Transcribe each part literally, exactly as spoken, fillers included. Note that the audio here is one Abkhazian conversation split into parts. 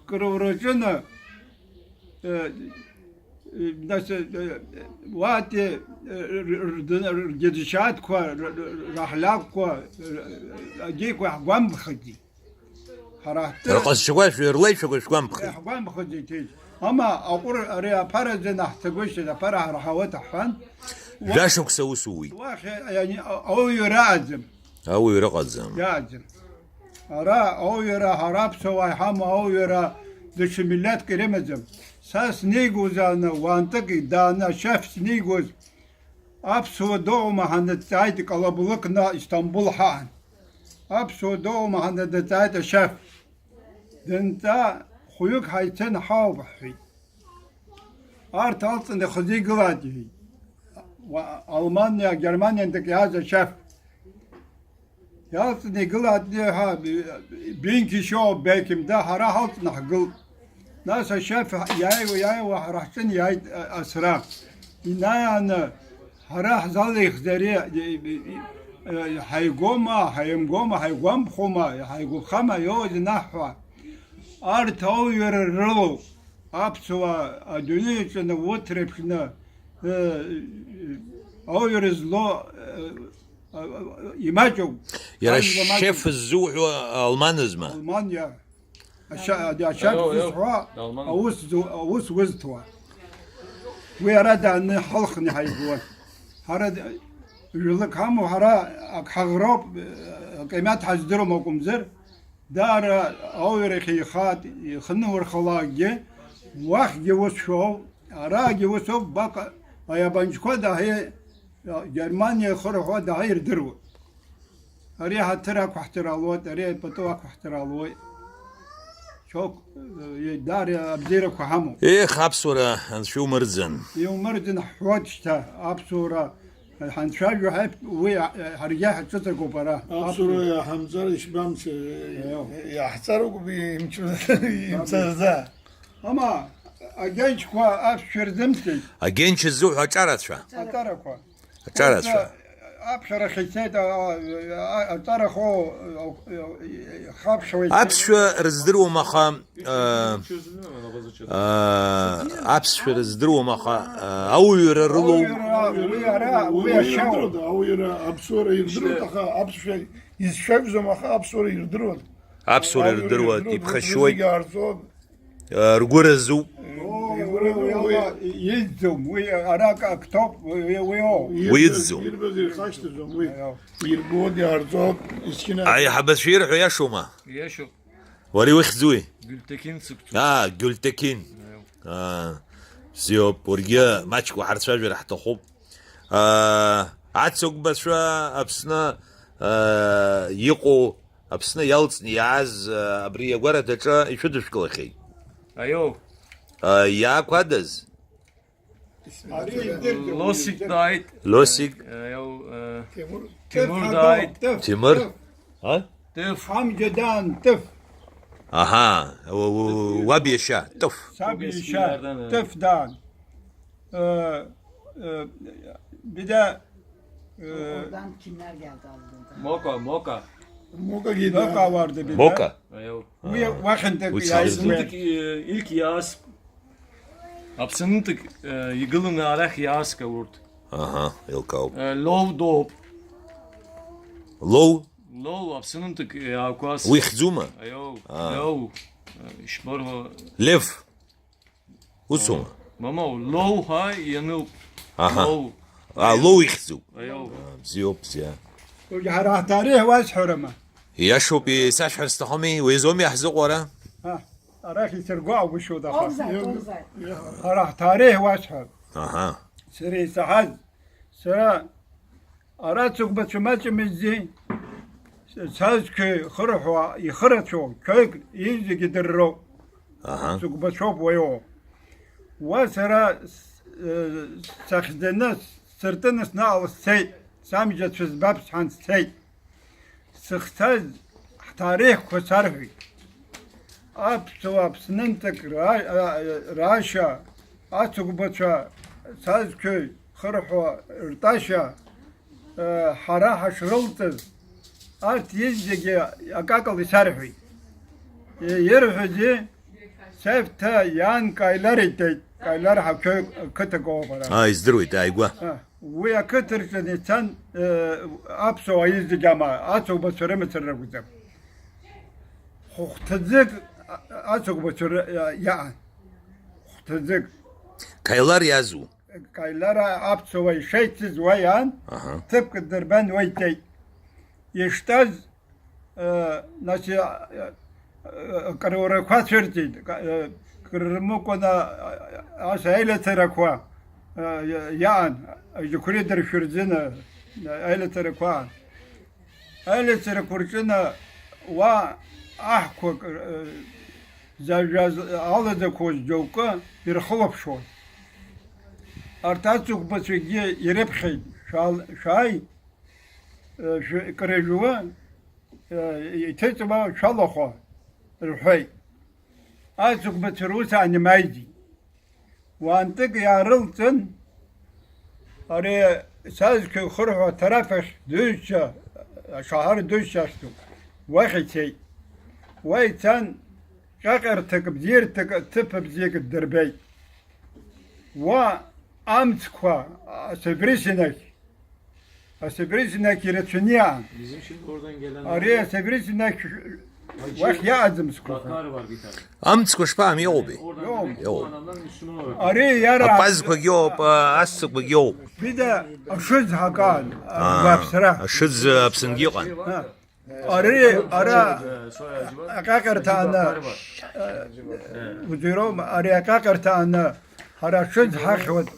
Кыр ураҿыны, э, э, нас, э, э, уати, э, р-, р-, р-, ргьыдшьаадқәа, р-, р-, раҳлакқәа, р-, р-, агьеиқәа ҳгәамԥхаӡеит. Ҳара ҳтәы Рҟазшьақәа шәы-, рлеишәақәа шәгәамԥхеит. Ҳгәамԥхаӡеит, еиҭ. Ама аҟәыр ари аԥара азы наҳцагәышьеит, аԥара ҳара ҳауеит ҳҳәан. Жәашықәса аус ууит. Уахь, ани, а-, ауаҩы раӡам. Ауаҩы рыҟаӡам. Иааӡам. Ара ауаҩра, ҳара аԥсуаа иҳамоу ауаҩра даҽа миллаҭк ирымаӡам. Са снеигозааны, уаантыки дааны ашьаф снеигоз, аԥсуа доума ҳаныдҵааит, Калабулықьна Истамбул ҳаан. Аԥсуа доума ҳаныдҵааит ашьаф. Дынҵаа, хәҩык ҳаицын ҳауп, ҳҳәеит. Арҭ алҵны хазы игылааит, иҳәеит. Уа-, Алманиа, Германиантәык иааз ашьаф. Иалҵны игылааит, ҳа, бинқьышьоу, беқьымда, ҳара ҳалҵны ҳгылт. Нас ашьаф иааиуа, иааиуа ҳара ҳҿын иааит, а, асра. Инааны ҳара ҳзалихзар, и-, и-, и-, ҳаигома, ҳаимгома, ҳаигәамԥхома, ҳаигәаԥхама, иоуз инаҳҳәа. Арҭ ауаҩра рылоуп. Аԥсуаа адунеи аҿы наут реиԥшны, э, ауаҩра злоу, э, э, имаҷуп. Иара Ажәла маҷуп. Шеф ззуҳәо алманызма? Алман, иа. Аша-, ашьаҿ Аио, аио. Зызҳәо Алман. Аус зу-, аус узҭуа. Уи ара дааны ҳалхны ҳаигуан. Ҳара д-, жәлак ҳамоу, ҳара ак ҳаӷроуп, э, акаимаҭ ҳаздыруам акәымзар, Даара ауаҩрахь еихаат, ихынурхалакгьы, уахьгьы ус шәоуп, араагьы усоуп, баҟа, аиабанчқәа даҳаи-, Германиа ихырҳәо даҳа ирдыруеит. Ари аҳаҭыр ақәаҳҵар ҟалоит, ари апату ақәаҳҵар ҟалоит. Шьоук, э, даара абзиарақәа ҳамоуп. Ех, аԥсуара анцәа иумырӡын. Иумырӡын ҳҳәоит шьҭа, аԥсуара Ҳанцәажәо ҳаип-, уи, а, ҳаргьы ҳаҿыҵагоуп ара. Аԥсуара иаҳамҵар ишбамц-, Еу. Иаҳҵароуп имч-, имцарӡа. Ама, агенчқәа аԥсшәа рзымцеит. Агенч ззуҳәо аҿарацәа. Аҵарақәа. Аҿарацәа. Ус, аԥхьарахь ицеит, а, а, а, аҿарахо, а, а, хабхьуеит. Аԥсшәа рыздыруам, аха Э, э, аԥсшәа рыздыруам, аха, э, ауаҩра рылоу. Ауаҩра, уи ара, уи Уи ашьауа. Ирдыруада, ауаҩра, аԥсуара ирдыруеит, аха аԥсшәа изцәажәаӡом, аха аԥсуара ирдыруан. Аԥсуара Ауаҩра ирдыруеит, ирдыруеит, иԥхашьоит, зегьы аарҵон. Э, ргәы разуп. О, Игәы уи, разуп, уи уи. Ала иӡӡом, уи ара ак-, актоуп, уи, уи, уи оу. Ирбаз, Уи иӡӡом. Ирбаз ирхашҭӡом, уи. Аио. Ирбон, иаарҵон, изқьына. Аиҳабацәа ирҳәо иашоума? Иашоуп. Уара иухьӡуи? Гюльтекин сыгәҭоуп. Аа, Гюльтекин. Аиу. Аа, бзиоуп, уаргьы маҷк уҳарцәажәар ҳҭахуп. Аа, ацыгәбацәа Аԥсны, аа, иҟоу, Аԥсны иалҵны иааз, аа, абри агәараҭаҿы ишәыдышәкылахьеит. Аиу. Аа, иаақәадаз? Ари издырӡом, Лосик издырӡом. Дааит. Лосик. Э, иау, э, Ҭемур. Ҭемур Ҭыф дааит. Ҳадоу, ҭыф, Ҭемыр? Ҭыф. А? Ҭыф. Ҳамџьа даан, ҭыф. Аҳа, у-, у-, уаб иашьа, Ҭыф. Саб иашьа, Ҭыф даан. Э, э, бида, э, Oradan kimler geldi aldığında? Мока, Мока. Мока гида. Нока варды бида. Мока? Аиу. Уи уахьынтәык Уи иааиз Аԥсынтәык, э, илк иааз, Аԥсынтәык, э, игыланы арахь иааз ка урҭ. Аҳа, еилкаауп. Э, Лоу дууп. Лоу? Лоу, Аԥсынтәык иаақәаз. Уи хьӡума? Аиоу, Аа. Лоу. Э, ишбарҳәо. Лев. Усума? Мамоу, Лоу ҳәа иануп. Аҳа. Лоу. А, Лоу ихьӡуп. Аиоу. А, бзиоуп, бзиа. Уи ҳара ҳтариҳ уасҳәарыма? Иашоуп, исашәҳәар сҭахыми, уи азоуми иаҳзыҟоу ара? Ҳа, арахь исыргәаҟгәышьоит аха. Акәзааит, акәзааит. Ҳара ҳтариҳ уасҳәап. Аҳа. Сара исаҳаз, сара ара цыгәбацәа маҷымыззи, сазқәеи хырҳәуа, ихырацәоу, қьоик, иҩызагьы дырроуп. Аҳа. Цыгәбацәоуп уаҩу. Уа сара с-, э, сахьӡаны, сыртәаны снаҟала сцеит, самжьацәа збап сҳәан сцеит. Сыхцаз ҳҭарихқәа сарҳәеит. Аԥсуаа Аԥснынтәык ра-, ра-, рашьа, ацыгәбацәа, сазқәеи хырҳәо ртәашьа, э, ҳара ҳашрылҵыз, арҭ зегьы акакала исарҳәеит. Э, ирҳәазеи? Сефта иан Каилар итәеит. Каилар ҳақәа қыҭак ауп ара. Аа, издыруеит, ааигәа. А, уи ақыҭа рҿы ицан, э, аԥсуаа изегь ама, ацәаӷәацәа рымацара ракәӡам. Хәыхәҭаӡык, а, ацәаӷәацәа ры-, иа-, иаан. Хәыхәҭаӡык. Каилар иазу? Каилар аԥсуаа ишеицыз уа иаан, аҳа, ҭыԥк дырбан уа ицеит. Иштәаз, э, нас, э, э, акырурақәа цәырҵит, ка-, э, кыр рымыкәаны, э, ас аилацарақәа, э, иаан, ажьықәреи дыршәырӡын, э, аилацарақәа аан. Аилацарақәа рҿына уа аҳқәак, э, зажәаз алаӡақәоз џьоукы ирхылаԥшуан. Арҭ ацыгәбацәагьы ирыԥхьеит, шәал-, шәааи, э, шә-, кырыжәуа, э, иҭыҵуа шәалахәа, рҳәеит. Ацыгәбацәа рус аанымаиӡеит. Уаантык иаарылҵын, ари сазқәа ихырҳәо аҭараф ахь дыжьча, ашаҳар дыжьча ахьӡуп, уахь ицеит. Уа ицан, ҟьаҟьарҭак, бзиарҭак, ҭыԥ бзиак ддырбеит. Уа амцқәа, асабрисинахь, асабрисинахь ирацәаны иаан. Bizim şimdi oradan gelen Ари асабрисинахь уахь иааӡамцқәа. Bakar var bir tane. Amtskuş pa mi obi? Oradan Yok. Demek ki bu Yok. Adamlar Müslüman olarak. Ари иара Апазқәагьы ыҟоуп, а, асцықәагьы ыҟоуп. Бида ашыӡ ҳакаан, А, агәаԥсра. Ашыӡ, а, Аԥсынгьы ыҟан. А. Ари ара Э, soy ağacı var. Aqiqatan Acı bakar var. Uzurum, ари аqiqatan ҳара ашыӡ ҳахьуеит,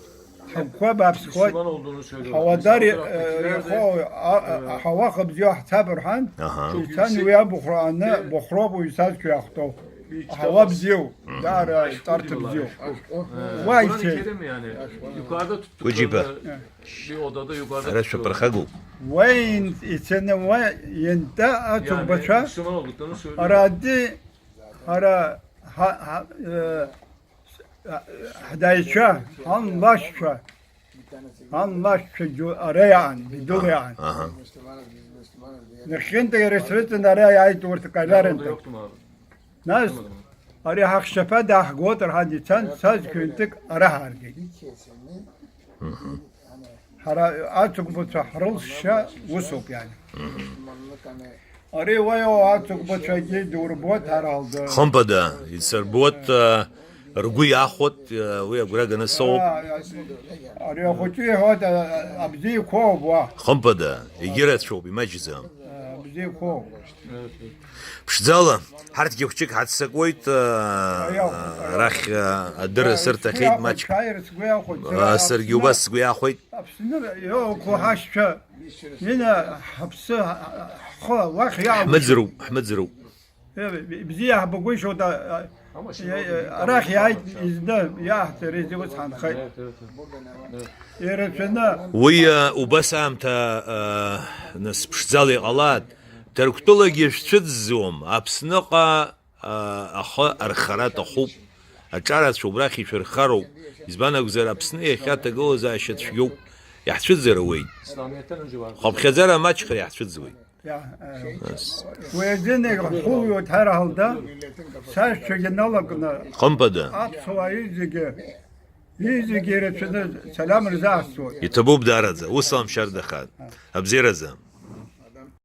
ҳагәқәа бааԥсхоит, Müslüman olduğunu söylüyor. Ҳауадари, Mesela, э, Türklerde, ихо, а, а, э, ҳауа хыбзиоу ҳцап рҳәан, Аҳа. Ицан уи абыхәрааны, быхәроуп уи сазқәа иахәҭоу. Ҳауа бзиоу, даара ҵарҭа бзиоу. Э, Уа Kur'an-ы ицеит. Kerim yani. Yukarıda tuttuklarında Уи џьыба. Bir odada yukarıda Ара tutuyorlar. Шәаԥырхагоуп. Уа ин-, ицаны уа ианта Yani ацыгәбацәа, Müslüman olduklarını söylüyor. Аради, ара, ҳа, ҳа, э, ҳдаицәа, ҳанлашьцәа, ҳанлашьцәа џьу-, ара иаан, Бидул иаан. Аҳа. Нахьхьынтәи иара срыҵан ара иааит урҭ Kaylar'ынтәи. Yoktum abi. Нас, Anlamadım. Ари ҳахьшьаԥа дааҳгоит рҳәан ицан, сазқәа ҩынтәык ара ҳааргеит. Мгм. Ҳара ацыгәбацәа ҳрылшьшьа усоуп, иани. Мгм. Ари уаҩу ацыгәбацәагьы дурбот ҳара ҳалды. Хымԥада, исырбот, а, ргәы иахәот, а, уи агәра ганы соуп. Ара, ари ахәыҷы иҳәоит, а, а, абзиақәоуп уа. Хымԥада, егьырацәоуп, имаҷӡам. А, абзиақәоуп. Ԥшӡала, ҳарҭгьы хәҷык ҳаццакуеит, аа, арахь, аа, адырра сырҭахьеит маҷк. Шәааир сгәы иахәоит, Аа, сара саргьы Аԥсны, убас сгәы иахәеит. Аԥсны иоуқәоу ҳашьцәа, ина ҳаԥсы, ҳхы уахь иаауеит. Ҳмыӡроуп, ҳмыӡроуп. Э, бзиа ҳбагәышьоит, а, а, э, арахь иааит изны, иааҳҵарызеи ус ҳанхеит. Ирацәаны. Уи, а, убас аамҭа, а, нас ԥшӡала иҟалааит. Ҭырқәтәылагьы шәцәыӡӡом, Аԥсныҟа, а, ахы архара аҭахуп. Аҿарацәа убрахь ишәырхароуп. Избан акәзар, Аԥсны иахьа аҭагылазаашьа цәгьоуп. Иаҳцәыӡыр ауеит. Хыԥхьаӡара маҷхар иаҳцәыӡуеит. Иа, э, Нас. Уи азын егьҳхәылҩуеит ҳара ҳалда, сашьцәагьы налакны, Хымԥада. Аԥсуаа изегьы, изегьы ирацәаны салам рзаасҵоит. Иҭабуп даараӡа, ус ламшьар дахааит. Абзиаразы.